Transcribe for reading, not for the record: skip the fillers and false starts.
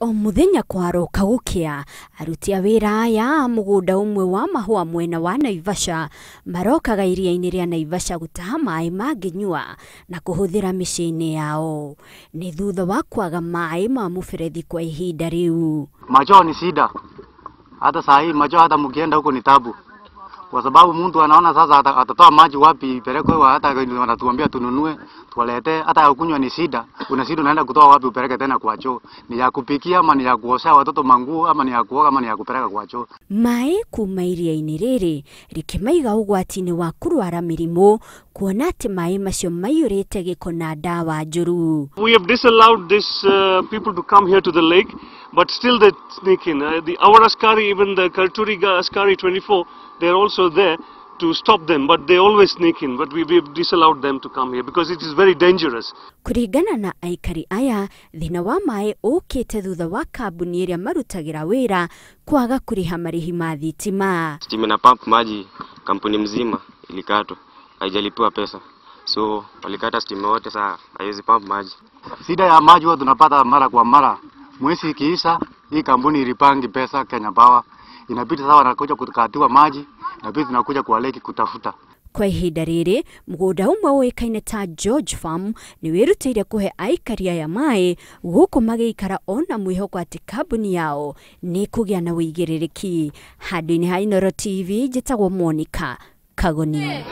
O mũthenya kwaroka gũkĩa, aruti a wĩra aya a mũgũnda ũmwe wa mahũa mwena wa Naivasha marokaga iria-inĩ rĩa Naivasha gũtaha maĩ mangĩnyua na kũhũthĩra mĩciĩ-inĩ yao. Nĩ thutha wa kwaga maĩ ma mũberethi kwa ihinda rĩu. Machoo ni shida, hata saa hii machoo, hata mkienda huko ni tabu, kwa sababu mtu anaona sasa atatoa maji wapi ipelekwe, hata wanatuambia tununue tuwalete, hata ya kunywa ni shida. Una shida, unaenda kutoa wapi upeleke tena kwa choo? Ni ya kupikia ama ni ya kuosha watoto manguo ama ni ya kuoga ama ni ya kupeleka kwa choo? Maĩ kuma iria-inĩ rĩrĩ rĩkĩmaiga ũgwati-inĩ wa kũrwara mĩrimũ, kuona atĩ maĩ macio maiyũrĩte gĩko na ndawa njũru. We have disallowed these people to come here to the lake, but still they sneak in. Our askari, even the Karuturi Askari 24, they're also there to stop them, but they always sneak in. But we've disallowed them to come here because it is very dangerous. Kũringana na aikari aya, thĩna wa maĩ ũkĩte thutha wa kambuni ĩrĩa marutagĩra wĩra kwaga kũrĩha marĩhi ma thitima. Stima na pump maji kampuni mzima ilikatwa, haijalipiwa pesa, so walikata stima wote, saa haiwezi pump maji. Shida ya maji huwa tunapata mara kwa mara. Mwezi ikiisha, hii kampuni ilipangi pesa Kenya Power, inabidi sasa wanakuja kukatiwa maji, inabidi tunakuja kwa lake kutafuta. Kwa ihinda rĩrĩ, mũgũnda ũmwe ũĩkaine ta George Farm nĩ wĩrutĩire kũhe aikari aya maĩ, gũkũ magĩikara ona mwĩhoko atĩ kambuni yao nĩ kũgĩa na wĩigĩrĩrĩki. Handũ-inĩ ha Inooro TV, njĩtagwo Monica Kagoni.